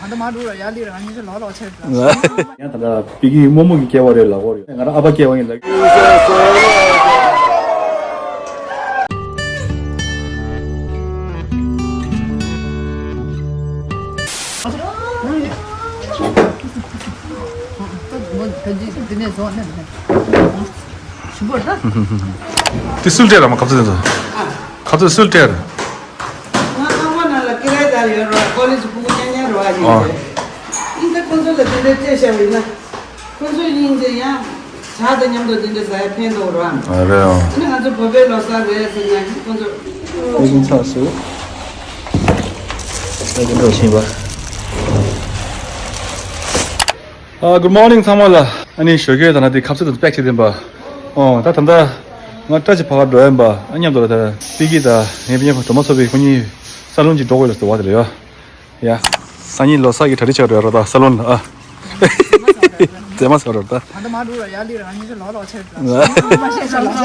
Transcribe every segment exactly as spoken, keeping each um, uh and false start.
ད་ལྟ་མ་འགྲོ་ར་ཡར་ལི་ར་ང་གཉིས་ཆ་ལོག་ལོག་ཆེ་ར། ཡང་ད་ལྟ་པི་ཀི་རྨོ་མོ་གི་སྐྱེ་བ་རེད་ལབ་ཀྱི་ཡོད་རེད། ང་རང་ཨ་ཕ་སྐྱེ་བ་ཡིན་ལབ། དེ་སུལ་ཏེ་ར་མ་ཁབ་ཚོད་དེ་ཚོ། ཁབ་ཚོད་སུལ་ཏེ་ར། ང་ཨ་མ་ན་ལ་ཀི་རེ་དར་ཡོད་ར་ཀོ་ལེ་ཇི་ཕྲུ་གུ་ཉག་ཉག་ར་ཡིན་ཨ། རེད། ཨིན་ད་ཁོང་ཚོ་ལ་དེ་འདྲ་སྤྲད་བཞག་པ་ཡིན་ན། ཁོང་ཚོ་ཡིན་ཚེ་ཡང་ཇ་དང་མཉམ་དུ་དེ་འདྲ་ཟ་ཡ་ཕན་ཐོགས་ར། ཨ་རེད་ཨ། ཨ་ནི་ང་ཚོ་བོད་པའི་ལོ་གསར་རེད་ཟེར་ན་ཁོང་ཚོ། ཨེ་ཀིན་ཚགས་སུ། ཨེ་ཀིན་འགྲོ་བཞིན་པ། ཨ། Good morning ཚང་མ་ལ། ཨ་ནི་ཞོགས་ཀས་ད་ནང་དེ་ཁབ་ཚོད་དུ་པེག་བྱེད་དེ་ཡིན་པ། ཨོ་ད་ད་ལྟ་ང་བཀྲ་ཤིས་ཕ་ག་འགྲོ་ཡིན་པ། ཨ་མཉམ་དུ་ལ་ད་པི་ཀི་ད་ངའི་པི་ཉེ་ཕ་གྲོ་མ་ཚོ་བའི་ཁོ་གཉིས་ས་ལོན་གྱི་འགྲོ་དགོས་ལ་ཟེར་བ་དེ་རེད་ཡ། ཡ། སང་ཉིན་ལོ་གསར་གྱི་གྲ་སྒྲིག་བྱ་རོགས་ད་ས་ལོན་ལ་ཨ། རྫས་མ་ཟ་རོགས་ད། ད་ལྟ་མ་འགྲོ་ར་ཡར་ལི་ར་ང་གཉིས་ཆ་ལོག་ལོག་ཆེ་ར། མ་ཤེས་ཆ་ལོག་ཆ།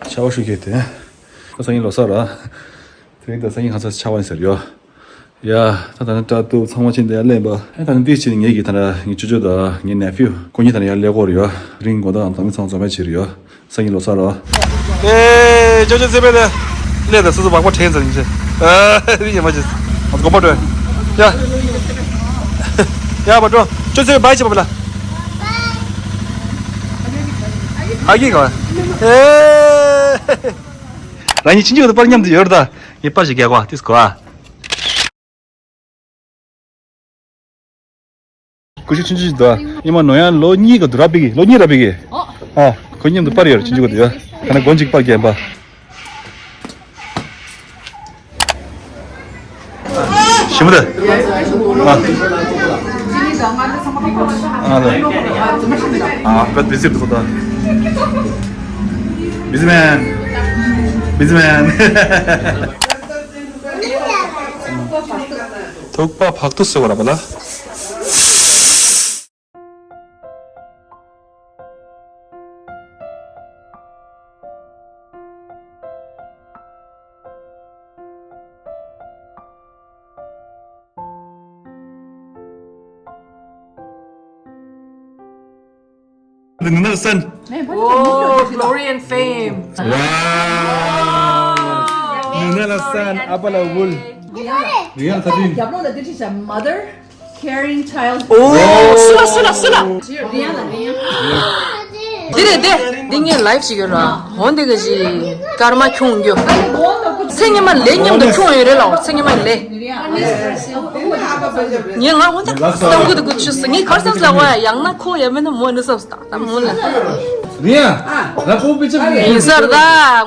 ཆར་པ་ཤུགས་ཁྱེར་ཏེ། ཁ་སང་ཉིན་ལོ་གསར་ར། དེ་རིང་ད་སང་ཉིན་ཁ་སང་ཆར་པ་ཡིན་ཟེར་ཡོད། ཡ། ད་ད་ནི་སྐྲ་གཏུབ་ཚང་མ་ཕྱིན་ཏེ་ཡར་ལེན་པ། ད་ནི་འདི་ཕྱིན་ངེད་ཀྱི་ད་ནི་ངའི་ཅོ་ཅོ་དང་ངའི་nephew ཁོ་གཉིས་ད་ནི་ཡར་ལེན་དགོས་རེད་ཡ། དེ་རིང་དགོང་དག་ཨ་མ་དང་མི་ཚང་མ་འཛོམས་པ་བྱེད་རེད་ཡ། སང་ཉིན་ལོ་གསར་ར། ཨེ། ཅོ་ཅོ་རྩེ་པའི་ལས། ལས་དང་སོ་སོ་བག་པ་དྲན་ཚར་ཡིན་ཅེ། ཨ་རི་ཉི་མ་ཅེ། ང་ཚོ་དགོན་པ་འགྲོ། ཡ། ཡ་བ་འགྲོ། ཅོ་རྩེ་པའི་བའི་ཅེ་བ་བ་ལ། ཨ་ཀི་ག་བ། ཨེ། རང་ཉིད་ཆུང་ཆུང་དུ་པར་མཉམ་དུ་ཡོད་རེད་ད། ངས་པར་ཞིག་རྒྱག་གོ་ཨ་ཏིས་གོ་ཨ། ཀུ་ཤུ་ཆུང་ཆུང་ཞིག་འདུག་ཨ། ཉི་མ་ནོར་ཡང་ལོ་གཉིས་ག་འདུག་ར་པི་གི་ལོ་གཉིས་ར་པི་གི། ཨ། ཁོ་མཉམ་དུ་པར་ཡོད་རེད་ཆུང་ཆུང་ག་འདུག་ཨ། ག་ན་མགོ་གཅིག་པར་རྒྱག་པ། ཞིམ་པོ་དེ། ཨ། ཨ་ལེ། ཨ་ཀ་དེ་ཟེར་འདུག་ད། Busy man. Busy man. ཐུག་པ་བག་ཏུ་ཟེར་བ་ར་པ་ལ། ནུ་ན་ལ་སན། Oh, glory and fame. Wow. ནུ་ན་ལ་སན་ཨ་པ་ལ་ཝུལ། རི་ཡང་ཁ་ཏིན། རྒྱབ་ལོགས་ལ་དེ་ཁྲིད་བྱ་mother caring child. Oh, སུ་ལ་སུ་ལ་སུ་ལ། རི་ཡང་ལ་རི་ཡང་། འདི་རེད་དེ། འདི་ངའི་live ཞིག་ཡོད་ར། འོ་འདི་ག་ཞིག་ཀརྨ་ཁྱོང་རྒྱུ། ཚེ་སྔོན་མ་ལས་མཉམ་དུ་ཁྱོང་ཡོད་རེད་ལ་ཚེ་སྔོན་མ་ལས། ངས་ང་འོ་ད་སྟོན་གུ་དུ་གུ་ཆུ་སི་ངས་གར་སམ་ལ་བ་ཡང་ན་ཁོ་ཡ་མེད་ན་མོ་ནི་སམ་སྟ་ད་མོ་ལ། རེད་ཡ། ང་ཁོ་པི་ཆར་ཡིན་ས་ར་ད་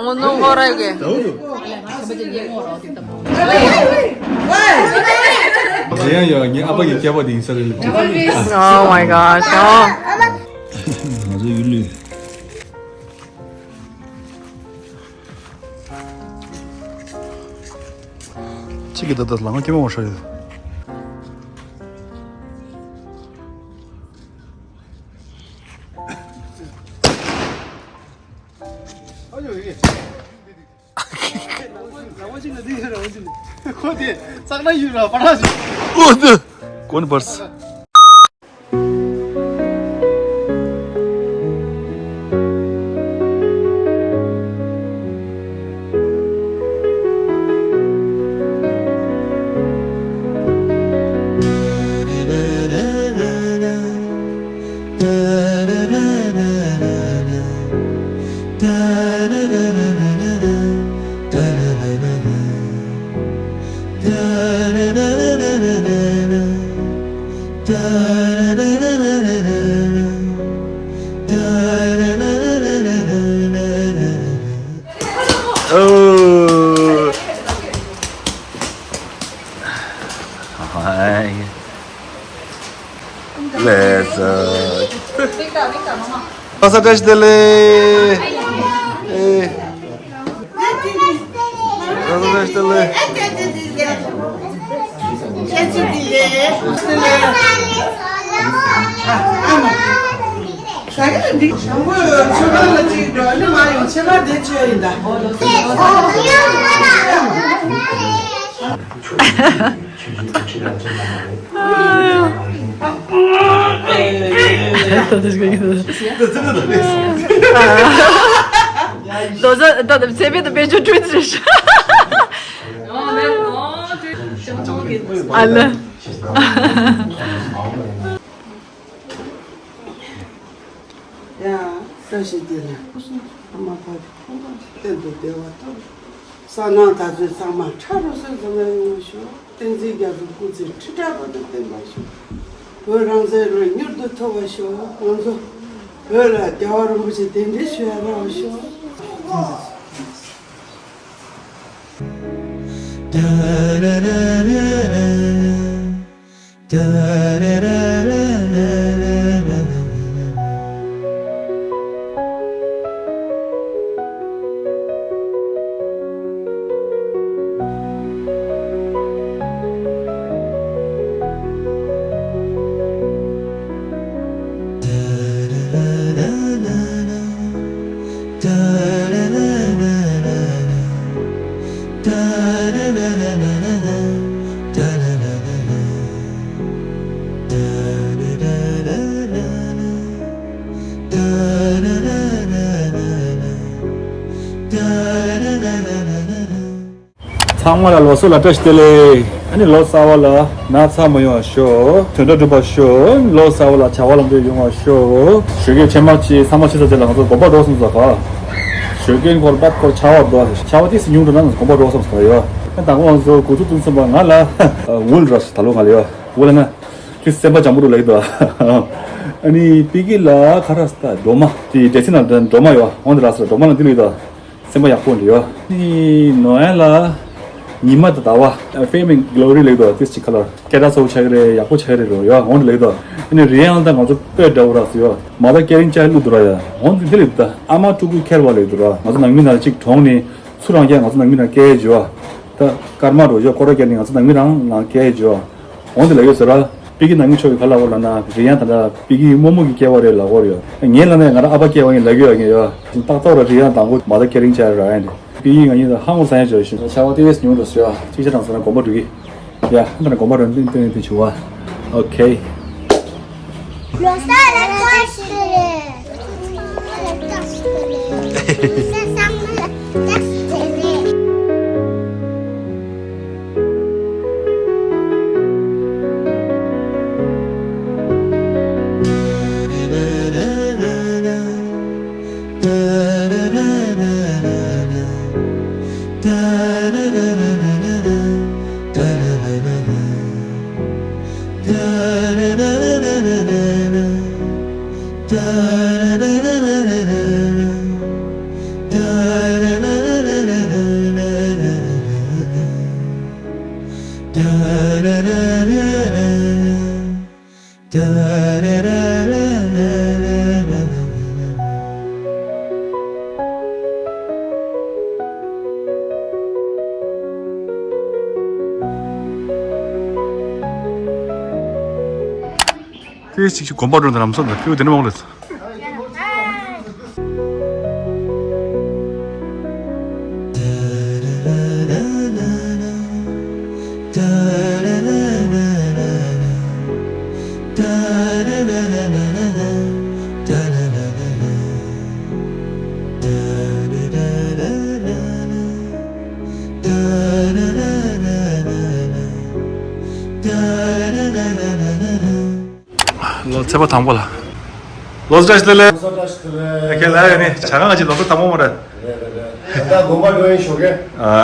ངོ་ནོ་ཧོ་ར་གེ། རེད་ཡ་ཡ་ངའི་ཨ་ཕ་གི་སྐྱེ་བ་དེ་ཡིན་ས་རེད་ལ། Oh my gosh. Oh. ང་ཚོ་ཡུལ་ལུས། གཅིག་གིས་ད་ལྟ་ལང་ཀ་སྐྱེ་མ་འོང་ཧྲ་ཡོད། ཁོ་དེ་ཙག་ན་ཡུལ་ར་པ་ར་ཞིག་ཨོ་དེ་གོན་པར། Let's, uh, Pasa tras dele. Eh. Pasa tras dele. ཨ་མ། ད་ག་འདི་ཞང་པོ་ཆོས་ཁང་ལ་ཅིག་འགྲོ་ནི་མ་ཡོང་ཆེ་ལ་དེ་ཆོས་ཡིན་ད། ལོ་ཟ་ད་ད་ཚེ་བེད་དུ་བེད་སྤྱོད་བྲོས་ཚེ་ཤ། ཨ་ལ། ཡ། བཀྲ་ཤིས་བདེ་ལེགས། ཨ་མ་བ་ཁོང་ཁྲོ་གཏན་དུ་བདེ་བ་ཐོབ། སང་ནངས་ད་ཚོད་ཚང་མ་ཁྲ་རུ་སོན་ཙམ་ཡང་ཡོང་བ་ཤོག་བསྟན་འཛིན་རྒྱ་མཚོ་སྐུ་ཚེ་ཁྲི་ཕྲག་བར་དུ་བརྟན་པར་ཤོག་བོད་རང་བཙན་རོལ་མྱུར་དུ་ཐོབ་པར་ཤོག་ང་ཚོ་བོད་ལ་རྒྱལ་བ་རིན་པོ་ཆེ་གདན་འདྲེན་ཞུ་ཡ་རག་པར་ཤོག་ཚང་མ་ལ་ལོ་གསར་ལ་བཀྲ་ཤིས་བདེ་ལེགས། ཨ་ནི་ལོ་གསར་བ་ལ་ན་ཚ་མ་ཡོང་བ་ཤོག་དོན་དག་འགྲུབ་པ་ཤོག་ལོ་གསར་བ་ལ་བྱ་བ་ལམ་འགྲོ་ཡོང་བ་ཤོག་ཞོགས་ཀས་ཕྱེ་མར་ཅིག་ཚང་མ་ཕྱི་ས་ཅིག་ལ་ང་ཚོ་དགོན་པ་འགྲོ་སོང་ཙང་ག་ཞོགས་ཀས་འཁོར་པ་འཁོར་ཆར་པ་འགྲོ་ཆར་པ་ཏིས་ཉུང་འགྲོ་ན་ང་ཚོ་དགོན་པ་འགྲོ་སོང་ཙང་ཡོད། ཨ་དང་པོ་ང་ཚོ་འགོ་ཚུགས་ཚུན་ཚོད་པ་ང་ལ་ཝུལ་ར་ད་ལོ་ང་ལ་ཡོད་ཝུལ་ན་ཁྱི་སེམས་པ་འཇམ་པོ་རུ་ལེགས་འདུག་ཨ་ནི་པི་ཀི་ལ་ཁ་ར་ས་ད་སྒྲོལ་མ་དེ་འདྲེ་སི་ན་སྒྲོལ་མ་ཡོད་འོན་ཏེ་ར་ས་སྒྲོལ་མ་ལ་འདི་ལེགས་འདུག་སེམས་པ་ཡག་པོ་འདྲ་ཡོད། ནི་ནོ་ཡན་ལ་ཉི་མ་དང་ཟླ་བ་ཕེམ་ཨེན་གྷི་ལོ་རི་ལེགས་དོ་ཏིས་ཅི་ཁ་ལར་སྐད་གྲགས་ཚ་བོ་ཆགས་ཀྱི་རེད། ཡག་པོ་ཆགས་ཀྱི་རེད་རོ་ཡོད་འོན་ཏེ་ལེགས་དོ། ནི་རི་ཡང་དང་ང་ཚོ་དཔེ་འདྲ་བོ་རག་སོ་ཡོད་མ་ད་ཀེ་རིང་ཅའི་ལུག་དུ་ར་ཡ་འོན་ཏེ་འདི་ལེགས་དོ། ཨ་མ་ཕྲུ་གུ་ཁྱེར་བ་ལེགས་དོ་ར། ང་ཚོ་ནང་མི་ནང་གཅིག་གྲོངས་ནི་ཚུར་རང་རྒྱལ་ང་ཚོ་ནང་མི་ནང་སྐད་འཇོ། ད་སྐར་མ་རོ་ཡོད་སྐོར་ར་རྒྱལ་ནི་ང་ཚོ་ནང་མི་རང་ནང་སྐད་འཇོ། འོན་ཏེ་ལ་ཡོད་ཟེར་ར། པི་ཀི་ནང་མི་ཆོག་གི་ག་ལ་འོ་ལ་ན་རི་ཡང་ད་ལྟ་པི་ཀི་རྨོ་མོ་གི་སྐྱེ་བ་རེད་ལ་འོར་ཡོད། ངས་ལ་ནས་ང་ར་ཨ་ཕ་སྐྱེ་བ་ཡིན་ལ་གི་ཡོད་ངས་ཡོད། ཏག་ཏག་ར་རི་ཡང་དང་པོ་མ་ད་ཀེ་རིང་ཆ་ར་ཡང་དེ། པི་ཀི་ང་གཉིས་ད་ཧང་ངོ་ས་ཡང་ཆོག་ཤིང་ཆ་བ་ཏི་ཡེས་ཉུང་རུ་སོ་ཡ་ཅིག་ཆ་དང་ས་ན་དགོན་པ་འགྲོ་གི། ཡ་ཧ་ད་ན་དགོན་པ་འགྲོ་འདི་འདི་འདི་ཆུ་བ། ཨོ་ཁེ། ལོ་གསར་ལ་བཀྲ་ཤིས་བདེ་ལེགས། ལོ་གསར་ལ་བཀྲ་ཤིས་བདེ་ལེགས། ས་སང་མ་ལ་བཀྲ་ཤིས་བདེ་ལེགས། དེ་གཅིག་གཅིག་གོམ་པ་འགྲོ་འདི་ལམ་སང་འདི་ཕིའུ་དེ་ནི་མང་རེད། ལོ་ཚེས་པ་དང་པོ་ལ། ལོ་གསར་བཀྲ་ཤིས་བདེ་ལེགས། ལོ་གསར་བཀྲ་ཤིས་བདེ་ལེགས། ཁྱེད་ལ་ཡོད་ནི་བྱ་ཁང་གཅིག་ལོ་གསར་དང་པོ་མ་རེད། རེད་རེད་རེད། ད་ལྟ་དགོན་པ་འགྲོ་ཡིན་ཞོགས་ཀས། ཨ།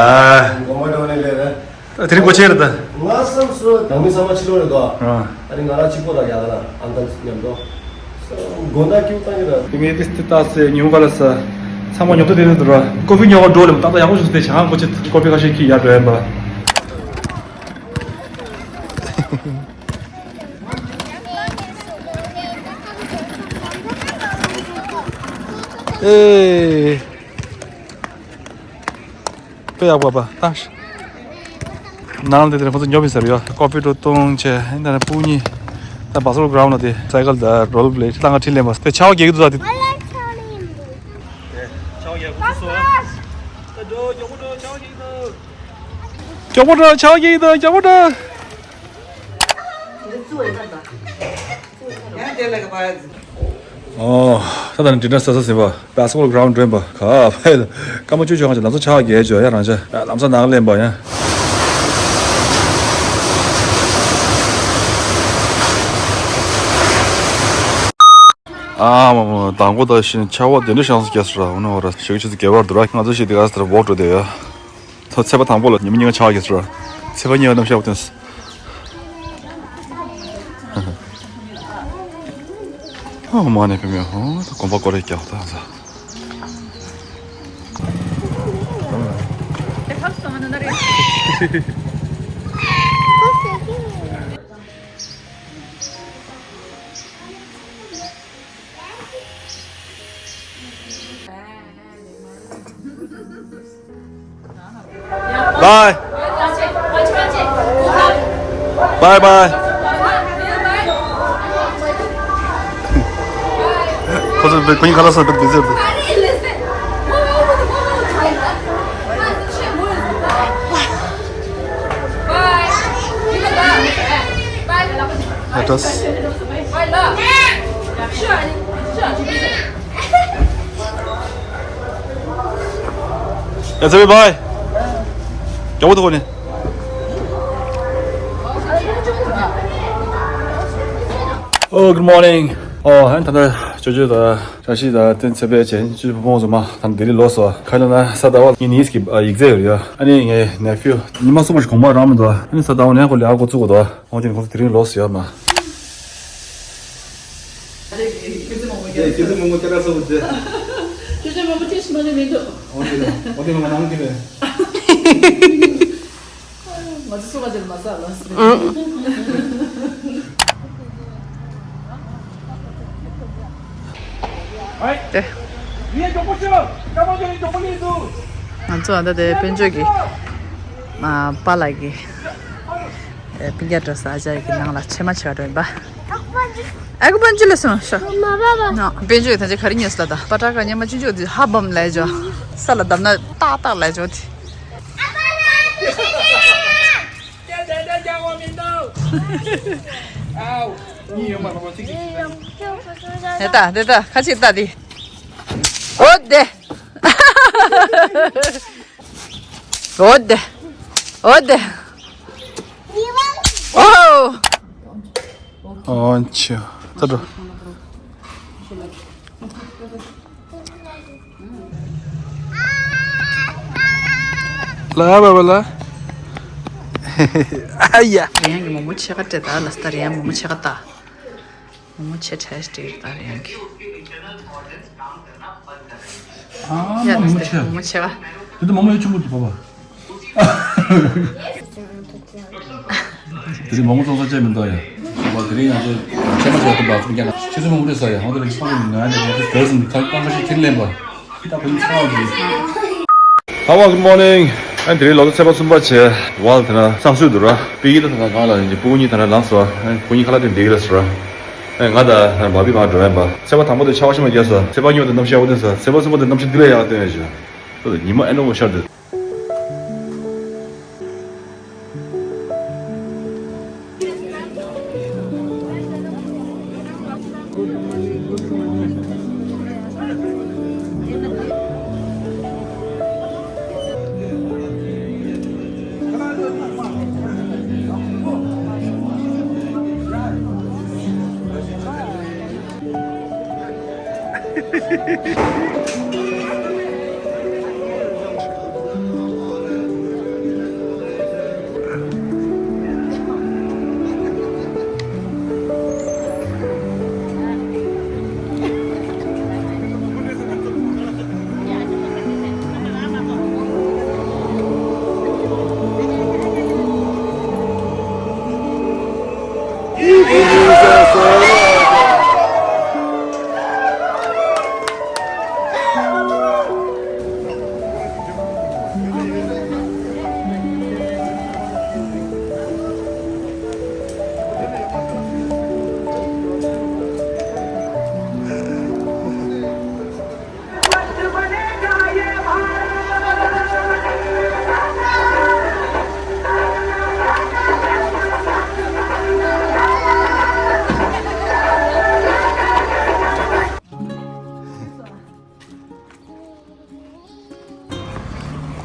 དགོན་པ་འགྲོ་ནི་ལས་རེད། དེ་རིང་སྒོ་ཕྱེ་རེད་ད། ང་བསམ་སོ་ནང་མི་ཚང་མ་ཕྱི་ལོགས་རེད་དོ། ཨ། ཨ་རི་ང་རང་གཅིག་པོ་ལ་ཡག་ལ་ཨ་མདའ་མཉམ་དུ། དགོན་བདག་སྐྱིད་པོ་བཏང་གི་རེད། དེ་ངས་དེ་ལྟ་སེ་ཉིན་མོ་ག་ལ་ས། ཚང་མ་ཉོབ་ཏོ་དེ་རེད་དོ་ར། ཀོ་ཕི་ཉོ་བ་འགྲོ་ལེ་མ་ཏག་ཏག་ཡག་པོ་ཞིག་སྟེ་བྱ་ཁང་སྒོ་ཕྱེ་ཀོ་ཕི་ཁ་ཤས་ཁྱི་ཡར་འགྲོ་ཡིན་པ། ཨེ། དཔེ་ཡག་པོ་པ་ཏང་ཤི། ནང་དེ་དེར་ཁོ་ཚོ་ཉོབ་ཡིན་ཟེར་ཡོད། ཀོ་ཕི་འགྲོ་གཏོང་བྱས་ཨེ་ད་ནི་སྤུན་གཉིས། ད་བྷ་སི་ཀེ་ཊི་བྷོལ་གྷ་རའུན་ལ་དེ་སའི་ཀལ་དང་རོལ་པི་ལེ་ལྟ་ག་ཁྲིད་ལེན་པ་དེ་ཆར་པ་རྒྱག་གི་འདུག་ད་དེ། ཆར་པ་རྒྱག་གི་འདུག་སོ། ད་འགྲོ་མགྱོགས་པོ་འགྲོ། ཆར་པ་རྒྱག་གི་འདུག་མགྱོགས་པོ་འགྲོ། ཆར་པ་རྒྱག་གི་འདུག་མགྱོགས་པོ་འགྲོ། ཨོ། ད་ད་ནི་ཌི་ནར་ཟ་ས་ཟིན་པ། བྷ་སི་ཀེ་ཊི་བྷོལ་གྷ་རའུན་ཌི་འགྲོ་ཡིན་པ། ག་ཕ་ཡི་ལ་སྐར་མ་བཅུ་བཅོ་ལྔ་ཅིག་ལམ་སང་ཆར་པ་རྒྱག་བྱས་ཡ་རང་ཆ་ལམ་སང་ནང་ལེན་པ་ཡ། ཨ་མ་མ། དང་པོ་ད་ཤིན་ཆར་པ་དེ་འདྲ་ཤང་སུ་རྒྱག་སོ་ར། འོ་ན་འོ་ར་ཞག་ཆུ་ཚོད་བརྒྱད་པར་འདུག་ར། ང་ཚོ་ཞིག་དེ་ག་ས་ར་ཝོག་འགྲོ་དེ་ཡ། ཚོ་ཚེས་པ་དང་པོ་ལ་ཉི་མ་གཉིས་ཀ་ཆར་པ་རྒྱག་སོ་ར། ཚེས་པ་གཉིས་པ་གནམ་གཤིས་ཡག་པོ་ཐོན་སོང་། ཨོ་མ་ནེ་པེ་མེ་ཧོ། ད་གོམ་པ་སྐོར་རེ་རྒྱག་ད་ས། Bye. Bye bye. ཁོ་ཚོ་བོད་ཁོ་གཉིས་ཁ་ལག་ཟ་བསྡད་འདུག་ཟེར་འདུག་ཨ་ཏྲས། ཡ་ཚེ་བའི་བྷའི། རྒྱལ་པོ་དུ་གོ་ནི། Oh, good morning. ཨོ་ཧན་ད་ལྟ་ཅོ་ཅོ་དང་བཀྲ་ཤིས་དང་བསྟན་ཚེ་དཔལ་ཅན་ཅི་ཕོ་ཕོ་ཚོ་མ་ད་ལྟ་ལྡི་ལི་ལོག་སོང་། ཁ་ལ་ན་ས་ད་བ་ངའི་ནིས་ཀྱི་ཡིག་ཚད་ཡོད་ཡ། ཨ་ནི་ངའི་ནེ་ཕིའུ་ཉི་མ་གསུམ་པ་ཞིག་གོང་མ་རང་མི་འདུག་ཨ་ནི་ས་ད་བ་ནས་ཁོ་ལས་ཨ་ཁོ་བཙུགས་གོ་འདུག་ཁོང་ཚོ་དེ་རིང་ལོག་སོང་ཡ་མ། ཁྱེད་ཚོ་མང་པོ་སྐད་གྲགས་ཚ་པོ་རེད། ཁྱེད་ཚོ་མང་པོ་སྐད་ཆ་མ་ནས་མི་འདུག་ཨོ་དེ་རེད། ཨོ་དེ་རེད། ང་ནང་དེ་རེད། ང་ཚོ་སུ་མ་བྱེད་མ་ཟ་ལ། ཨང་། ཨེ། ང་ཚོ་ཨ་ད་དེ་དཔལ་འབྱོར་གྱི་མ་པཱ་ལགས་ཀྱི་ཨེ་སྤུན་ཀྱག་འགྲོ་ས་ཨ་ཅག་གི་ནང་ལ་ཕྱེ་མ་ཕྱེ་བ་འགྲོ་ཡིན་པ། ཨ་ཁུ་པན་ཅི་ལ་སོང་ཤོག་ནོ། དཔལ་འབྱོར་ད་ཅི་ག་རེ་ཉོས་ལ་ད་པ་ཏྲ་ཀ་ཉི་མ་ཆུང་ཆུང་དེ་ཧ་བམ་ལས་འཇོག་ས་ལ་བརྡབ་ན་ཏག་ཏག་ལས་འཇོག་དེ། དེ་ལྟ་དེ་ལྟ་ཁ་ཅིག་ལྟ་དེ། འོ་དེ། འོ་དེ། འོ་དེ། འོ། ཨོ་ཆུ། ད་འགྲོ། ལ་བ་བ་ལ། ཨ་ཡ། རེ་ཡང་གི་མོ་མོ་ཆེ་ཁ་སྤྲད་ད་ལ་སྟ་རེ་ཡང་མོ་མོ་ཆེ་ཁ་ད། མོ་མོ་ཆེ་ཁྲ་སྤྲད་ད་རེ་ཡང་གི། ཨ་ཡ་མོ་མོ་ཆེ། མོ་མོ་ཆེ་ཁ། དེ་ད་མོ་མོ་ཡ་ཆུང་མོ་དེ་བ་བ། དེ་རིང་མང་པོ་ཚོགས་ས་བཅད་མི་འདུག་ཡ། བ་དེ་རིང་ང་ཚོ་ཆེ་མ་ཆེ་བ་དུ་བ་ཚོ་རྒྱ་ཆེ་ཚོ་མང་པོ་རེད་ས་ཡ། ཧོང་དེ་རིང་ཚོགས་མི་ང་ནས་ང་ཚོ་ག་ཟིན་ཁ་ཁ་ཁ་ཤས་ཁྱེར་ལེན་པ། ཧ་བ་good morning། ཨ་དེ་རིང་ལོ་ཚོད་ཚེས་པ་གསུམ་པ་བྱས། བ་ལ་དེ་ན་སང་སུད་འདུག་ར། པི་ཡི་ད་དེ་ན་གང་ལ་ཡིན་གྱི་སྤུ་གུ་གཉིས་དེ་ན་ལངས་སོ། ཨ་ཁོ་གཉིས་ཁ་ལག་དེ་འདི་གི་རེད་སོ་ར། ཨ་ང་ད་བ་བི་མ་འགྲོ་ཡན་པ། ཚེས་པ་དང་པོ་དེ་ཆར་པ་ཤི་མ་རྒྱག་སོ། ཚེས་པ་གཉིས་པ་དེ་གནམ་གཤིས་ཡག་པོ་ཐོན་སོ། ཚེས་པ་གསུམ་པ་དེ་གནམ་གཤིས་འདི་ལས་ཡག་ཐོན་ཡ་ཞུ། ཉི་མ་ཨེ་འདྲ་བོ་ཤར་འདུག་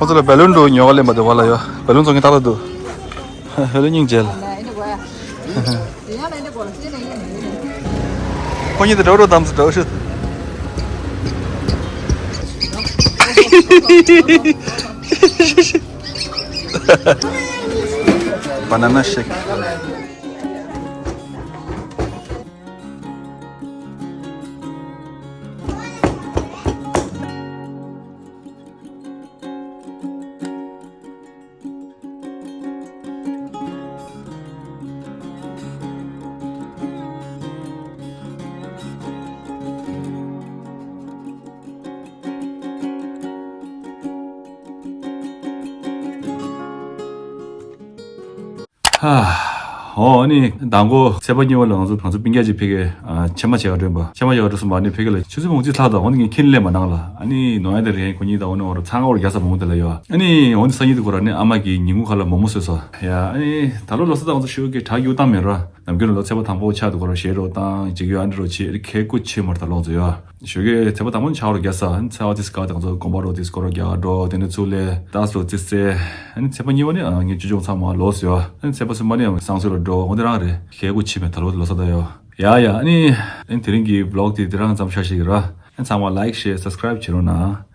ཁོ་ཚོ་ལ་བེ་ལུན་འདུག་ཉོ་ག་སླེབས་པ་འདུག་བ་ལ་ཡོ། བེ་ལུན་བཙོང་མཁན་ཏག་ཏག་འདུག་བེ་ལུན་སྙིང་རྗེ་ལ། ཁོ་གཉིས་དེ་འདྲ་བོ་འདྲ་བསྡམས་སུ་འདྲ་བོ་ཤོད། Banana shake. ཧ། ཨོ་ཨ་ནི་མདང་དགོང་ཚེས་པ་གཉིས་པ་ལ་ང་ཚོ་ང་ཚོ་སྤུན་ཀྱག་ཅིག་ཕ་གིར་ཨ་ཕྱེ་མ་བྱེད་ག་འགྲོ་ཡིན་པ། ཕྱེ་མ་བྱེད་ག་འགྲོ་སོང་བ། ཨ་ནི་ཕ་གི་ལ་ཆུ་ཚོད་མོ་གཅིག་ལྷག་དང་འོ་ནི་ངས་ཁྱིམ་སླེབས་མ་གནང་ལ། ཨ་ནི་ནོར་ཡ་དེ་རེད། ཁོ་གཉིས་དང་འོ་ནི་འོ་ར་ཚང་ཁ་བར་རྒྱག་ས་མོ་དེ་ལ་ཡོད། ཨ་ནི་འོ་ནི་སང་ཉིན་དེ་ཁོ་ར་ནི་ཨ་མ་གིས་ཉིན་གུང་ཁ་ལ་མོག་མོག་བཟོས་སོང་ཡ། ཨ་ནི་ད་ལོ་ལོ་གསར་ད་ང་ཚོ་ཤོད་ཀྱི་དྲག་གཡུག་བཏང་མེད་ར། ནམ་རྒྱུན་ལོ་ཚེས་པ་དང་པོ་ཆགས་དུས་ཁོ་རང་གཞས་རོགས་བཏང་། ཅིག་ཡོད་ཨ་འདྲ་རོགས་བྱེད། ཁྱེད་སྐུ་ཆེ་མར་ད་ལོག་ཚོ་ཡོད། ཞོགས་ཀས་ཚེས་པ་དང་པོ་ནི་ཆར་རོ་རྒྱག་ས། ཚེས་པ་དེ་སྐབས་དང་ཚོ་དགོན་པ་རོ་དེ་སྐོར་རོ་རྒྱག་འགྲོ། དེ་ནས་ཚུར་ལས་ཏཱས་རོ་རྩེ་རྩེ། ཨ་ནི་ཚེས་པ་གཉིས་པ་ནི་ཨ་ངའི་ཅོ་ཅོ་ཚང་མ་ལོག་སོང་ཡོད། ཨ་ནི་ཚེས་པ་གསུམ་པ་ནི་བསང་གསོལ་ལ་འགྲོ། འོ་དེ་རང་རེད། ཁྱེད་སྐུ་ཆེ་མེད་ད་ལོ་ལོ་གསར་ད་ཡོད། ཡ་ཡ། ཨ་ནི་ཨ་ནི་དེ་རིང་གི་བི་ལོག་དེ་དེ་རང་ཙམ་ཆགས་ཤིག་ར། ཨ་ནི་ཚང་མ་ལའིཀ་ཤེར་སབ་སི་ཀ་རའིབ་བྱེད་རོགས་གནང་།